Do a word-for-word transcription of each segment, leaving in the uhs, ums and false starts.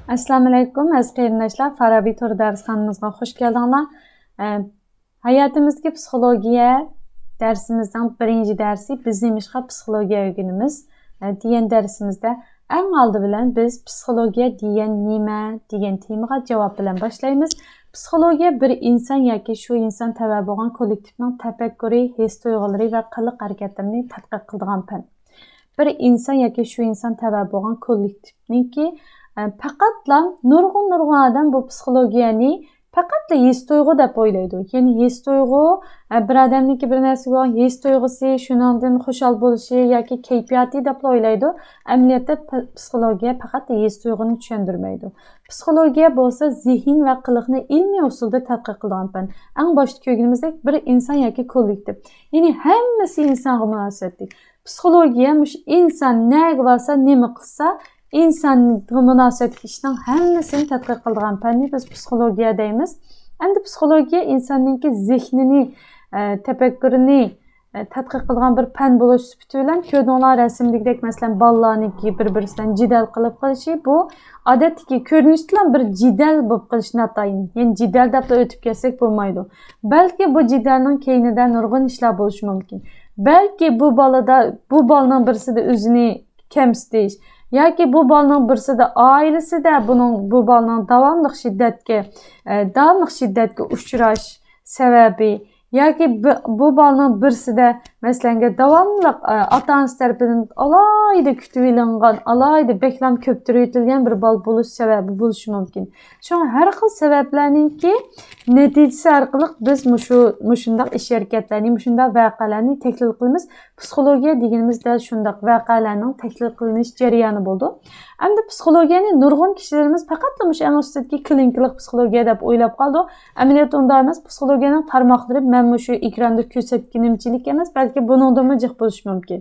ئەسسالامۇئەلەيكۇم، ئەزىز قېرىنداشلار، فارابى تور دەرسخانىمىزغا خۇش كەلدىڭلار. ئە، ھاياتىمىزدىكى پسىخولوگىيە دەرسىمىزنىڭ بىرىنچى دەرسى، بىز نېمىشقا پسىخولوگىيە ئۆگىنىمىز، ئە، دېگەن دەرسىمىزدە ئەڭ ئالدى بىلەن بىز پسىخولوگىيە دېگەن نېمە دېگەن تېمىغا جاۋاب بىلەن باشلايمىز. پسىخولوگىيە بىر ئىنسان ياكى شۇ ئىنسان تەۋە بولغان كوللېكتىپنىڭ تەپەككۇرى، ھېس تۇيغۇلىرى ۋە قىلىق ھەرىكەتلىرىنى تەتقىق قىلىدىغان پەن. بىر ئىنسان ياكى شۇ ئىنسان تەۋە بولغان كوللېكتىپنىڭكى، ئە، پەقەتلا نۇرغۇن، نۇرغۇن ئادەم بۇ پسىخولوگىيەنى پەقەتلا ھېس تۇيغۇ دەپ ئويلايدۇ. يەنى ھېس تۇيغۇ، ئە، بىر ئادەمنىڭكى بىر نەرسىگە بولغان ھېس تۇيغۇسى، شۇنىڭدىن خۇشال بولۇشى ياكى كەيپىياتى دەپلا ئويلايدۇ. ئەمەلىيەتتە پ-، پسىخولوگىيە پەقەت ھېس تۇيغۇنى چۈشەندۈرمەيدۇ. پسىخولوگىيە بولسا زېھىن ۋە قىلىقنى ئىلمىي ئۇسۇلدا تەتقىق قىلىدىغان پەن. ئەڭ باشتا كۆرگىنىمىزدەك بىر ئىنسان ياكى كوللېكتىپ. يەنى ھەممىسى ئىنسانغا مۇناسىۋەتلىك. پسىخولوگىيە مۇشۇ ئىنسان نەگە بارسا، نېمە قىلسا، ئىنسانغا مۇناسىۋەتلىك ئىشنىڭ ھەممىسىنى تەتقىق قىلىدىغان پەننى بىز پسىخولوگىيە دەيمىز. ئەمدى پسىخولوگىيە ئىنساننىڭكى زېھنىنى، ئە، تەپەككۇرىنى، ئە، تەتقىق قىلىدىغان بىر پەن بولۇش سۈپىتى بىلەن كۆردۈڭلار رەسىمدىكىدەك، مەسىلەن، بالىلارنىڭكى بىر-بىرسى بىلەن جېدەل قىلىپ قېلىشى، بۇ ئادەتتىكى كۆرۈنۈشتىلا بىر جېدەل بولۇپ قېلىش ناتايىن. يەنى جېدەل دەپلا ئۆتۈپ كەتسەك بولمايدۇ. بەلكى بۇ جېدەلنىڭ كەينىدە نۇرغۇن ئىشلار بولۇشى مۇمكىن. بەلكى بۇ بالىدا، بۇ بالىنىڭ بىرسىدە ئۆزىنى كەمسىتىش ياكى بۇ بالىنىڭ بىرسىدە ئائىلىسىدە بۇنىڭ، بۇ بالىنىڭ داۋاملىق شىددەتكە، ئە، داۋاملىق شىددەتكە ئۇچراش سەۋەبى ياكى بۇ، بۇ بالىنىڭ بىرسىدە، مەسىلەنگە، داۋاملىق، ئە، ئاتا-ئانىسى تەرىپىدىن ئالاھىدە كۈتۈۋېلىنغان، ئالاھىدە بەكلام كۆپتۈرۈۋېتىلگەن بىر بالا بولۇش سەۋەبى بولۇشى مۇمكىن. شۇڭا ھەر خىل سەۋەبلەرنىڭكى نەتىجىسى ئارقىلىق بىز مۇشۇ، مۇشۇنداق ئىش-ھەرىكەتلەرنى، مۇشۇنداق ۋەقەلەرنى تەھلىل قىلىمىز. پسىخولوگىيە دېگىنىمىز دەل شۇنداق ۋەقەلەرنىڭ تەھلىل قىلىنىش جەريانى بولىدۇ. ئەمدى پسىخولوگىيەنى نۇرغۇن كىشىلىرىمىز پەقەتلا مۇشۇ ئەڭ ئۈستىدىكى كلىنىكىلىق پسىخولوگىيە دەپ ئويلاپ قالىدۇ. ئەمەلىيەتتە ئۇنداق ئەمەس. پسىخولوگىيەنىڭ تارماقلىرى مەن مۇشۇ ئېكراندا كۆرسەتكىنىمچىلىك ئەمەس، بەلكى بۇنىڭدىنمۇ جىق بولۇشى مۇمكىن.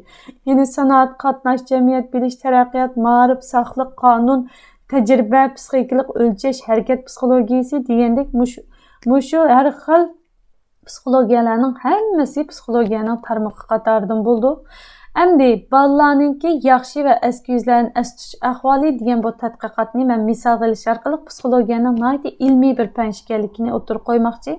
يەنى سانائەت، قاتناش، جەمئىيەت، بىلىش، تەرەققىيات، مائارىپ، ساقلىق، قانۇن، تەجرىبە، پسىخىكىلىق ئۆلچەش، ھەرىكەت پسىخولوگىيىسى دېگەندەك مۇشۇ، مۇشۇ ھەر خىل پسىخولوگىيەلەرنىڭ ھەممىسى پسىخولوگىيەنىڭ تارمىقى قاتارىدىن بولىدۇ. ئەمدى بالىلارنىڭكى ياخشى ۋە ئەسكى يۈزلەرنى ئەستە تۇتۇش ئەھۋالى دېگەن بۇ تەتقىقاتنى مەن مىسالغا ئېلىش ئارقىلىق پسىخولوگىيەنىڭ ناھايىتى ئىلمىي بىر پەن ئىكەنلىكىنى ئوتتۇرىغا قويماقچى.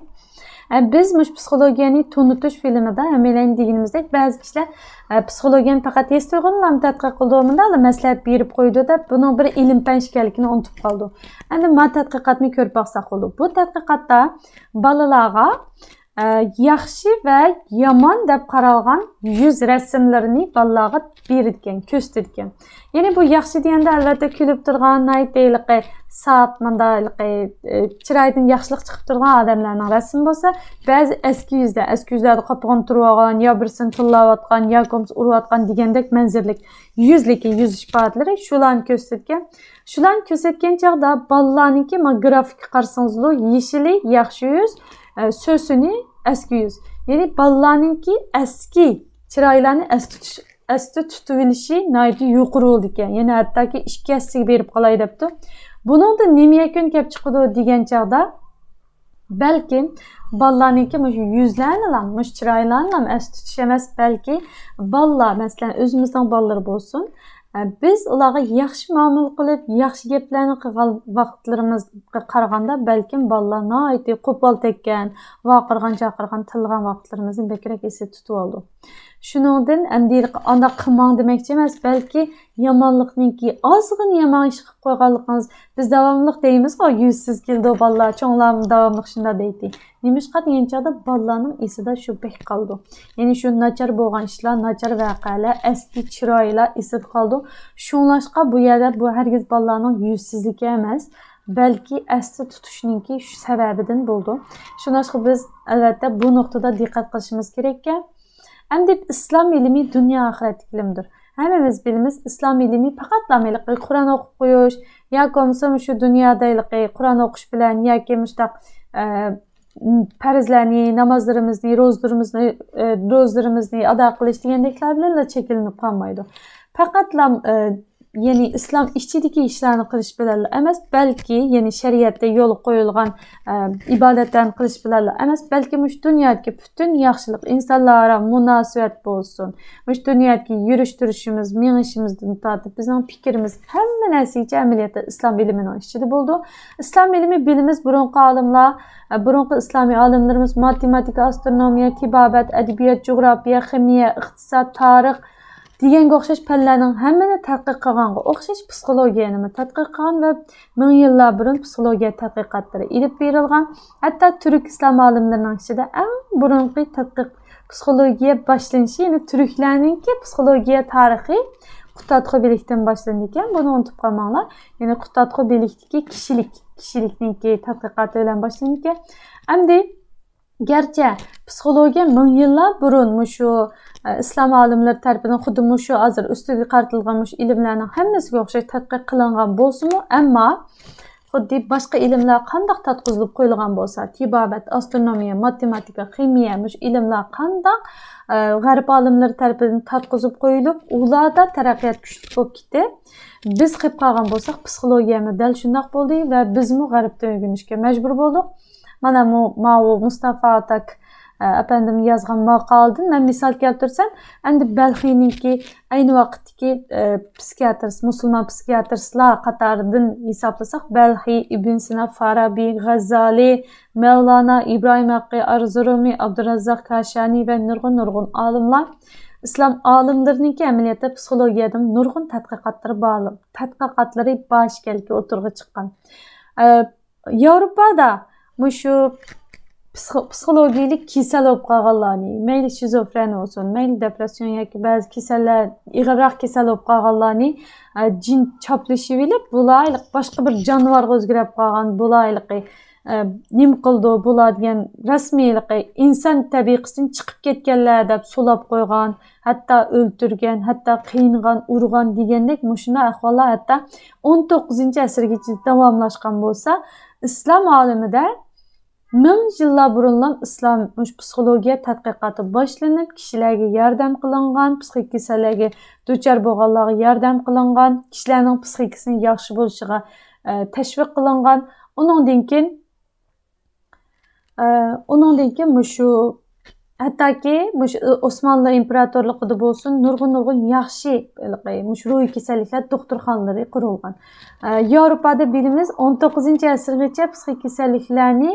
ئە، بىز مۇشۇ پسىخولوگىيەنى تونۇتۇش فىلىمىدا ھەممەيلەن دېگىنىمىزدەك بەزى كىشىلەر، ئە، پسىخولوگىيەنى پەقەت ھېس تۇيغۇلارنى تەتقىق قىلىدۇ، مۇنداقلا مەسلىھەت بېرىپ قويىدۇ دەپ بۇنىڭ بىر ئىلىم پەن ئىكەنلىكىنى ئۇنتۇپ قالىدۇ. ئەمدى ما تەتقىقاتنى كۆرۈپ باقساق بولىدۇ. بۇ تەتقىقاتتا بالىلارغا، ئە، ياخشى ۋە يامان دەپ قارالغان يۈز رەسىملىرىنى بالىلارغا بېرىدىكەن، كۆرسىتىدىكەن. يەنى بۇ ياخشى دېگەندە، ئەلۋەتتە، كۈلۈپ تۇرغان، ناھايىتى ھېلىقى ساپ، مۇنداق ھېلىقى، ئە، چىرايىدىن ياخشىلىق چىقىپ تۇرغان ئادەملەرنىڭ رەسىمى بولسا، بەزى ئەسكى يۈزدە، ئەسكى يۈزلەردە قاپىغىنى تۇرۇۋالغان، يا بىرسىنى تىللاۋاتقان، يا بولمىسا ئۇرۇۋاتقان دېگەندەك مەنزىرىلىك يۈزلىكى يۈز ئىپادىلىرى شۇلارنى كۆرسىتىدىكەن. شۇلارنى كۆرسەتكەن چاغدا بالىلارنىڭكى، مانا، گرافىكقا قارىسىڭىزلۇ، يېشىلى ياخشى يۈز، ئە، سۆسۈنى ئەسكى يۈز. يەنى بالىلارنىڭكى ئەسكى چىرايلارنى ئەستە تۇتۇش، ئەستە تۇتۇۋېلىشى ناھايىتى يۇقىرى بولىدىكەن. يەنى ھەتتاكى ئىككى ھەسسىگە بېرىپ قالاي دەپتۇ. بۇنىڭدىن نېمە يەكۈن كەپ چىقىدۇ دېگەن چاغدا، بەلكىم بالىلارنىڭكى مۇشۇ يۈزلەرنىلا، مۇشۇ چىرايلارنىلا ئەستە تۇتۇش ئەمەس، بەلكى بالىلار، مەسىلەن، ئۆزىمىزنىڭ بالىلىرى بولسۇن، ئە، بىز ئۇلارغا ياخشى مۇئامىلە قىلىپ، ياخشى گەپلەرنى قىلغان ۋاقىتلىرىمىزغا قارىغاندا، بەلكىم بالىلار ناھايىتى قوپال تەگكەن، ۋارقىرىغان، جارقىرىغان، تىللىغان ۋاقىتلىرىمىزنى بەكرەك ئېسىدە تۇتۇۋالىدۇ. شۇنىڭدىن ئەمدى ئانداق قىلماڭ دېمەكچى ئەمەس، بەلكى يامانلىقنىڭكى، ئازغىنە يامان ئىش قىلىپ قويغانلىقىڭىز، بىز داۋاملىق دەيمىزغۇ، يۈزسىز كېلىدۇ بالىلار، چوڭلارمۇ داۋاملىق شۇنداق دەيتتى. نېمىشقا دېگەن چاغدا بالىلارنىڭ ئېسىدە شۇ بەك قالىدۇ. يەنى شۇ ناچار بولغان ئىشلار، ناچار ۋەقەلەر، ئەسكى چىرايلار ئېسىدە قالىدۇ. شۇڭلاشقا بۇ يەردە بۇ ھەرگىز بالىلارنىڭ يۈزسىزلىكى ئەمەس، بەلكى ئەستە تۇتۇشنىڭكى شۇ سەۋەبىدىن بولىدۇ. شۇڭلاشقا بىز، ئەلۋەتتە، بۇ نۇقتىدا دىققەت قىلىشىمىز كېرەككەن. ئەمدى ئىسلام ئىلمى دۇنيا ئاخىرەتتىكى ئىلىمدۇر. ھەممىمىز بىلىمىز، ئىسلام ئىلمى پەقەتلا ھېلىقى قۇرئان ئوقۇپ قويۇش ياكى بولمىسا مۇشۇ دۇنيادا ھېلىقى قۇرئان ئوقۇش بىلەن ياكى مۇشۇنداق، ئە، پەرزلەرنى، نامازلىرىمىزنى، روزىلىرىمىزنى، ئە، روزىلىرىمىزنى ئادا قىلىش دېگەندەكلەر بىلەنلا چەكلىنىپ قالمايدۇ. پەقەتلا، ئە، يەنى ئىسلام ئىچىدىكى ئىشلارنى قىلىش بىلەنلا ئەمەس، بەلكى يەنى شەرىئەتتە يول قويۇلغان ئىبادەتلەرنى قىلىش بىلەنلا ئەمەس، بەلكى مۇشۇ دۇنيادىكى پۈتۈن ياخشىلىق، ئىنسانلار ئارا مۇناسىۋەت بولسۇن، مۇشۇ دۇنيادىكى يۈرۈش تۇرۇشىمىز، مېڭىشىمىزدىن تارتىپ بىزنىڭ پىكرىمىز، ھەممە نەرسىگىچە ئەمەلىيەتتە ئىسلام ئىلمىنىڭ ئىچىدە بولىدۇ. ئىسلام ئىلمى بىلىمىز بۇرۇنقى ئالىملار، بۇرۇنقى ئىسلامىي ئالىملىرىمىز ماتېماتىكا، ئاسترونومىيە، تېبابەت، ئەدەبىيات، جۇغراپىيە، خىمىيە، ئىقتىساد، تارىخ، دېگەنگە ئوخشاش پەنلەرنىڭ ھەممىنى تەتقىق قىلغانغا ئوخشاش پسىخولوگىيەنىمۇ تەتقىق قىلغان ۋە مىڭ يىللار بۇرۇن پسىخولوگىيە تەتقىقاتلىرى ئېلىپ بېرىلغان. ھەتتا تۈرك ئىسلام ئالىملىرىنىڭ ئىچىدە ئەڭ بۇرۇنقى تەتقىق، پسىخولوگىيە باشلىنىشى، يەنى تۈركلەرنىڭكى پسىخولوگىيە تارىخى قۇتادغۇ بىلىكتىن باشلىنىدىكەن. بۇنى ئۇنتۇپ قالماڭلار. يەنى قۇتادغۇ بىلىكتىكى كىشىلىك، كىشىلىكنىڭكى تەتقىقاتى بىلەن باشلىنىدىكەن. ئەمدى گەرچە پسىخولوگىيە مىڭ يىللار بۇرۇن مۇشۇ، ئە، ئىسلام ئالىملىرى تەرىپىدىن خۇددى مۇشۇ ھازىر ئۈستىگە قارىتىلغان مۇشۇ ئىلىملەرنىڭ ھەممىسىگە ئوخشاش تەتقىق قىلىنغان بولسىمۇ، ئەمما خۇددى باشقا ئىلىملەر قانداق تارتقۇزۇلۇپ قويۇلغان بولسا، تېبابەت، ئاسترونومىيە، ماتېماتىكا، خىمىيە، مۇشۇ ئىلىملەر قانداق، ئە، غەرب ئالىملىرى تەرىپىدىن تارتقۇزۇپ قويۇلۇپ، ئۇلاردا تەرەققىيات كۈچلۈك بولۇپ كېتىپ، بىز قېلىپ قالغان بولساق، پسىخولوگىيەمۇ دەل شۇنداق بولدى ۋە بىزمۇ غەربتىن ئۆگىنىشكە مەجبۇر بولدۇق. مانا مۇ-، ماۋۇ مۇستافا ئاتاك، ئە، ئەپەندىم يازغان ماقالىدىن مەن مىسال كەلتۈرسەم، ئەمدى بەلخىنىڭكى ئەينى ۋاقىتتىكى، ئە، پسىكىياترىست، مۇسۇلمان پسىكىياترىستلار قاتارىدىن ھېسابلىساق، بەلخى، ئىبن سىنا، فارابى، غەززالى، مەۋلانا، ئىبراھىم ھەققى، ئەرزۇرۇمى، ئابدۇراززاق كاشانى ۋە نۇرغۇن، نۇرغۇن ئالىملار، ئىسلام ئالىملىرىنىڭكى ئەمەلىيەتتە پسىخولوگىيەدىن نۇرغۇن تەتقىقاتلىرى بار، تەتقىقاتلىرى بار ئىكەنلىكى ئوتتۇرىغا چىققان. ئە، ياۋروپادا مۇشۇ پسىخ-، پسىخولوگىيىلىك كېسەل بولۇپ قالغانلارنى، مەيلى شىزوفرېن بولسۇن، مەيلى دېپرېسسىيون ياكى بەزى كېسەللەر، ئېغىرراق كېسەل بولۇپ قالغانلارنى، ئە، جىن چاپلىشىۋېلىپ، بۇلار باشقا بىر جانىۋارغا ئۆزگىرىپ قالغان، بۇلار، ئە، نېمە قىلىدۇ بۇلار دېگەن رەسمىي ئىنسان تەبىقىسىدىن چىقىپ كەتكەنلەر دەپ سولاپ قويغان، ھەتتا ئۆلتۈرگەن، ھەتتا قىينىغان، ئۇرغان دېگەندەك مۇشۇنداق ئەھۋاللار ھەتتا ئون توققۇزىنچى ئەسىرگىچە داۋاملاشقان بولسا، ئىسلام ئالىمىدە مىڭ يىللار بۇرۇنلا ئىسلام مۇشۇ پسىخولوگىيە تەتقىقاتى باشلىنىپ، كىشىلەرگە ياردەم قىلىنغان، پسىخىك كېسەللەرگە دۇچار بولغانلارغا ياردەم قىلىنغان، كىشىلەرنىڭ پسىخىكىسىنىڭ ياخشى بولۇشىغا، ئە، تەشۋىق قىلىنغان. ئۇنىڭدىن كېيىن، ئە، ئۇنىڭدىن كېيىن مۇشۇ، ھەتتاكى مۇشۇ ئوسمانلى ئىمپېراتورلۇقىدا بولسۇن، نۇرغۇن، نۇرغۇن ياخشى، ھېلىقى، مۇشۇ روھىي كېسەللىكلەر دوختۇرخانىلىرى قۇرۇلغان. ئە، ياۋروپادا بىلىمىز، ئون توققۇزىنچى ئەسىرگىچە پسىخىك كېسەللىكلەرنى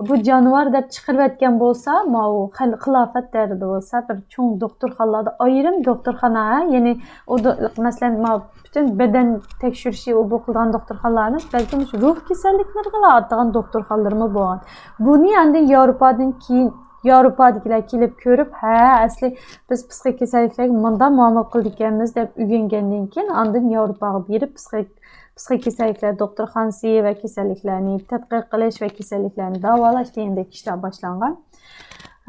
بۇ جانىۋار دەپ چىقىرىۋەتكەن بولسا، ماۋۇ خىل-، خىلاپەت دەۋرىدە بولسا، بىر چوڭ دوختۇرخانىلاردا ئايرىم دوختۇرخانا، ھە، يەنى ئۇ دو-، مەسىلەن، ماۋۇ پۈتۈن بەدەن تەكشۈرۈشى ئۇ بۇ قىلىدىغان دوختۇرخانىلار ئەمەس، بەلكى مۇشۇ روھ كېسەللىكلىرىگىلا ئاتىغان دوختۇرخانىلىرىمۇ بولغان. بۇنى ئاندىن ياۋروپادىن كېيىن، ياۋروپادىكىلەر كېلىپ كۆرۈپ، ھە، ئەسلى بىز پسىخىك كېسەللىكلەرگە مۇنداق مۇئامىلە قىلىدىكەنمىز دەپ ئۆگەنگەندىن كېيىن، ئاندىن ياۋروپاغا بېرىپ پسىخىك، پسىخىك كېسەللىكلەر دوختۇرخانىسى ۋە كېسەللىكلەرنى تەتقىق قىلىش ۋە كېسەللىكلەرنى داۋالاش دېگەندەك ئىشلار باشلانغان.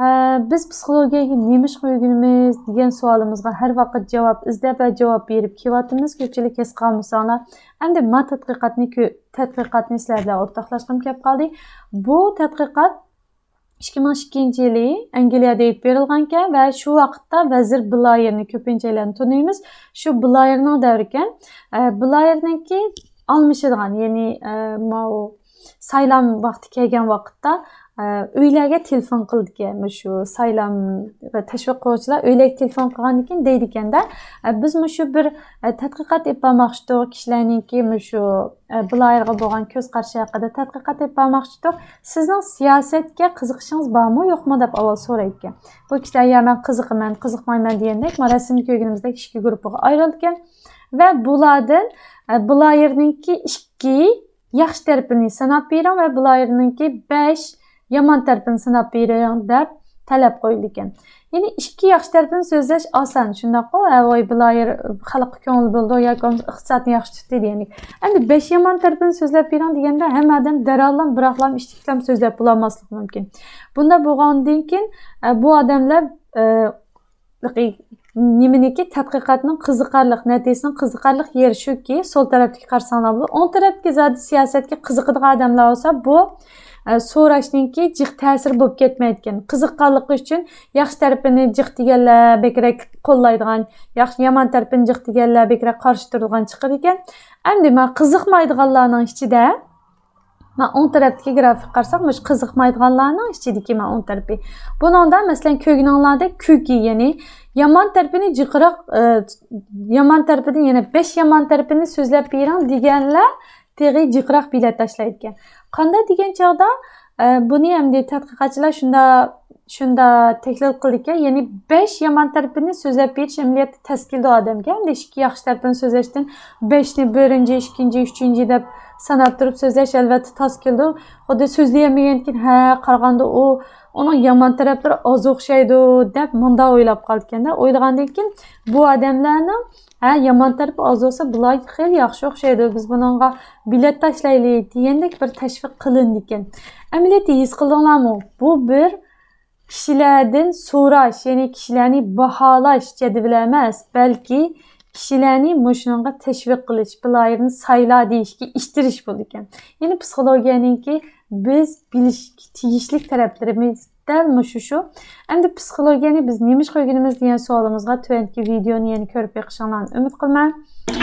ھە، بىز پسىخولوگىيەگە نېمىشقا ئۆگىنىمىز دېگەن سوئالىمىزغا ھەر ۋاقىت جاۋاب ئىزدەپ ۋە جاۋاب بېرىپ كېلىۋاتىمىز. كۆپچىلىك ھېس قىلمىساڭلار، ئەمدى ما تەتقىقاتنى كۆ-، تەتقىقاتنى سىلەر بىلەن ئورتاقلاشقۇم كەپ قالدى. بۇ تەتقىقات ئىككى مىڭ ئىككىنچى يىلى ئەنگلىيەدە ئېلىپ بېرىلغانىكەن ۋە شۇ ۋاقىتتا ۋەزىر بلايېرنى كۆپىنچىلەن تونۇيمىز. شۇ بلايېرنىڭ دەۋرىكەن. ئە، بلايېرنىڭكى ئالمىشىدىغان، يەنى، ئە، ماۋۇ سايلام ۋاقتى كەلگەن ۋاقىتتا، ئە، ئۆيلەرگە تېلېفون قىلىدىكەن. مۇشۇ سايلام ۋە تەشۋىق قىلغۇچىلار ئۆيلەرگە تېلېفون قىلغاندىن كېيىن دەيدىكەندە، ئە، بىز مۇشۇ بىر، ئە، تەتقىقات ئېلىپ بارماقچىدۇق، كىشىلەرنىڭكى مۇشۇ، ئە، بلايېرغا بولغان كۆز قارىشى ھەققىدە تەتقىقات ئېلىپ بارماقچىدۇق. سىزنىڭ سىياسەتكە قىزىقىشىڭىز بارمۇ، يوقمۇ دەپ ئاۋۋال سورايدىكەن. بۇ كىشىلەر، يا، مەن قىزىقىمەن، قىزىقمايمەن دېگەندەك، ما رەسىمدە كۆرگىنىمىزدەك ئىككى گۇرۇپپىغا ئايرىلىدىكەن. ۋە بۇلاردىن، ئە، بلايېرنىڭكى ئىككى ياخشى تەرىپىنى ساناپ بېرىڭ ۋە بلايېرنىڭكى بەش يامان تەرىپىنى ساناپ بېرىڭ دەپ تەلەپ قويۇلىدىكەن. يەنى ئىككى ياخشى تەرىپىنى سۆزلەش ئاسان، شۇنداققۇ؟ ھە، ۋاي، بلايېر خەلققە كۆڭۈل بۆلىدۇ ياكى بولمىسا ئىقتىسادنى ياخشى تۇتتى دېگەندەك. ئەمدى بەش يامان تەرىپىنى سۆزلەپ بېرىڭ دېگەندە، ھەممە ئادەم دەرھاللا بىراقلام ئىشتىكلەم سۆزلەپ بولالماسلىقى مۇمكىن. بۇنداق بولغاندىن كېيىن، ئە، بۇ ئادەملەر، ئە، نېمىنىكى، تەتقىقاتنىڭ قىزىقارلىق، نەتىجىسىنىڭ قىزىقارلىق يېرى شۇكى، سول تەرەپتىكى قارىساڭلار بولىدۇ. ئوڭ تەرەپتىكى زادى سىياسەتكە قىزىقىدىغان ئادەملەر بولسا، بۇ ئە، سوراشنىڭكى جىق تەسىرى بولۇپ كەتمەيدىكەن. قىزىققانلىقى ئۈچۈن ياخشى تەرىپىنى جىق دېگەنلەر بەكرەك قوللايدىغان، ياخشى، يامان تەرىپىنى جىق دېگەنلەر بەكرەك قارشى تۇرىدىغان چىقىدىكەن. ئەمدى مانا قىزىقمايدىغانلارنىڭ ئىچىدە، مانا ئوڭ تەرەپتىكى گرافىك قارىساق، مۇشۇ قىزىقمايدىغانلارنىڭ ئىچىدىكى مانا ئوڭ تەرىپى. بۇنىڭدا، مەسىلەن، كۆرگىنىڭلاردەك كۈكى، يەنى يامان تەرىپىنى جىقراق، ئە، يامان تەرىپىدىن يەنە بەش يامان تەرىپىنى سۆزلەپ بېرىڭ دېگەنلەر تېخى جىقراق بېلەت تاشلايدىكەن. قانداق دېگەن چاغدا، ئە، بۇنى ئەمدى تەتقىقاتچىلار شۇنداق، شۇنداق تەھلىل قىلدىكەن، يەنى بەش يامان تەرىپىنى سۆزلەپ بېرىش ئەمەلىيەتتە تەس كېلىدۇ ئادەمگە. ئەمدى ئىككى ياخشى تەرىپىنى سۆزلەشتىن بەشنى بىرىنچى، ئىككىنچى، ئۈچىنچى دەپ ساناپ تۇرۇپ سۆزلەش ئەلۋەتتە تاس كېلىدۇ. خۇددى سۆزلىيەلمىگەندىكىن، ھە، قارىغاندا ئۇ، ئۇنىڭ يامان تەرەپلىرى ئاز ئوخشايدۇ دەپ مۇنداق ئويلاپ قالىدىكەن-دە. ئويلىغاندىن كېيىن بۇ ئادەملەرنىڭ، ھە، يامان تەرىپى ئاز بولسا، بۇلار خېلى ياخشى ئوخشايدۇ، بىز بۇنىڭغا بېلەت تاشلايلى دېگەندەك بىر تەشۋىق قىلىنىدىكەن. ئەمەلىيەتتە ھېس قىلدىڭلارمۇ؟ بۇ بىر كىشىلەردىن سوراش، يەنى كىشىلەرنى باھالاش جەدۋىلى ئەمەس، بەلكى كىشىلەرنى مۇشۇنىڭغا تەشۋىق قىلىش، بىلايىرنى سايلا دېيىشكە ئىتتىرىش بولىدىكەن. يەنى پسىخولوگىيەنىڭكى بىز بىلىشكە تېگىشلىك تەرەپلىرىمىز دەل مۇشۇ شۇ. ئەمدى پسىخولوگىيەنى بىز نېمىشقا ئۆگىنىمىز دېگەن سوئالىمىزغا تۆۋەندىكى ۋىدېونى يەنە كۆرۈپ بېقىشىڭلارنى ئۈمىد قىلىمەن.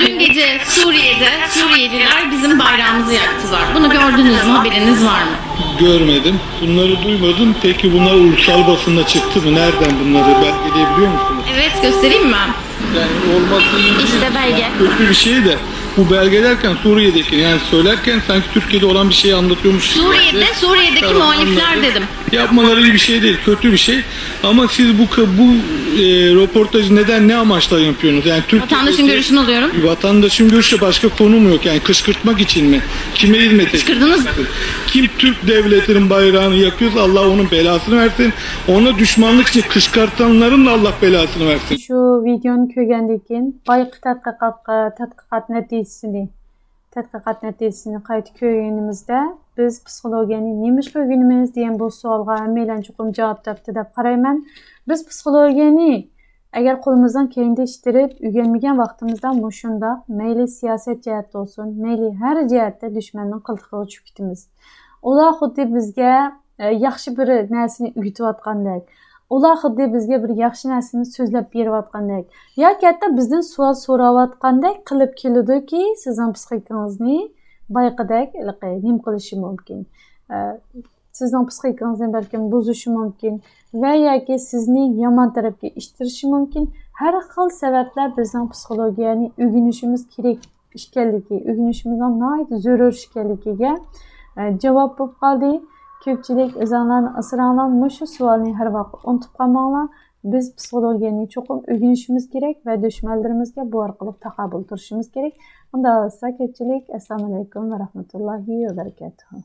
Dün gece Suriye'de Suriyeliler bizim bayrağımızı yaktılar. Bunu gördünüz mü? Haberiniz var mı? Görmedim. Bunları duymadım. Peki bunlar ulusal basında çıktı mı? Nereden bunları belgeleyebiliyor musunuz? Evet, göstereyim mi? Yani olması iyi değil. İşte belge. Kötü bir şey de bu belge derken Suriye'deki, yani söylerken sanki Türkiye'de olan bir şeyi anlatıyormuş gibi. Suriye'de, Suriye'deki Tamam, muhalifler anladım. Dedim. Yapmaları iyi bir şey değil, kötü bir şey. Ama siz bu ka- bu e, röportajı neden, ne amaçla yapıyorsunuz? Yani Türkiye'deki Vatandaşın görüşünü alıyorum. Vatandaşın görüşü, başka konu mu yok? Yani kışkırtmak için mi? Kime hizmet ediyorsunuz? Kışkırdınız. Kim Türk devletinin bayrağını yakıyorsa Allah onun belasını versin. Ona düşmanlık için kışkırtanların da Allah belasını versin. شۇ ۋىدېئونى كۆرگەندىن كېيىن بايىقى تەتقىقاتقا، تەتقىقات نەتىجىسىنى، تەتقىقات نەتىجىسىنى قايتا كۆرگىنىمىزدە، بىز پسىخولوگىيەنى نېمىشقا ئۆگىنىمىز دېگەن بۇ سوئالغا ھەممەيلەن چوقۇم جاۋاب تاپتى دەپ قارايمەن. بىز پسىخولوگىيەنى ئەگەر قولىمىزنىڭ كەينىدە ئىتتىرىپ ئۆگەنمىگەن ۋاقتىمىزدا مۇشۇنداق مەيلى سىياسەت جەھەتتە بولسۇن، مەيلى ھەر جەھەتتە دۈشمەننىڭ قىلتىقىغا چۈشۈپ كېتىمىز. ئۇلار خۇددى بىزگە ئە، ياخشى بىر نەرسىنى ئۆگىتىۋاتقاندەك، ئۇلار خۇددى بىزگە بىر ياخشى نەرسىنى سۆزلەپ بېرىۋاتقاندەك ياكى ھەتتا بىزدىن سوئال سوراۋاتقاندەك قىلىپ كېلىدۇكى، سىزنىڭ پسىخىكىڭىزنى بايىقىدەك ھېلىقى نېمە قىلىشى مۇمكىن؟ ئە، سىزنىڭ پسىخىكىڭىزنى بەلكىم بۇزۇشى مۇمكىن ۋە ياكى سىزنى يامان تەرەپكە ئىتتىرىشى مۇمكىن. ھەر خىل سەۋەبلەر بىزنىڭ پسىخولوگىيەنى ئۆگىنىشىمىز كېرەك ئىكەنلىكى، ئۆگىنىشىمىزنىڭ ناھايىتى زۆرۈر ئىكەنلىكىگە، ئە، جاۋاب بولۇپ قالدى. كۆپچىلىك ئۆزۈڭلارنى ئاسراڭلار، مۇشۇ سوئالنى ھەر ۋاقىت ئۇنتۇپ قالماڭلار. بىز پسىخولوگىيەنى چوقۇم ئۆگىنىشىمىز كېرەك ۋە دۈشمەنلىرىمىزگە بۇ ئارقىلىق تاقابىل تۇرۇشىمىز كېرەك. ئۇنداق بولسا كۆپچىلىك، ئەسسالامۇئەلەيكۇم ۋە رەھمەتۇللاھى ۋە بەرىكاتۇھۇ.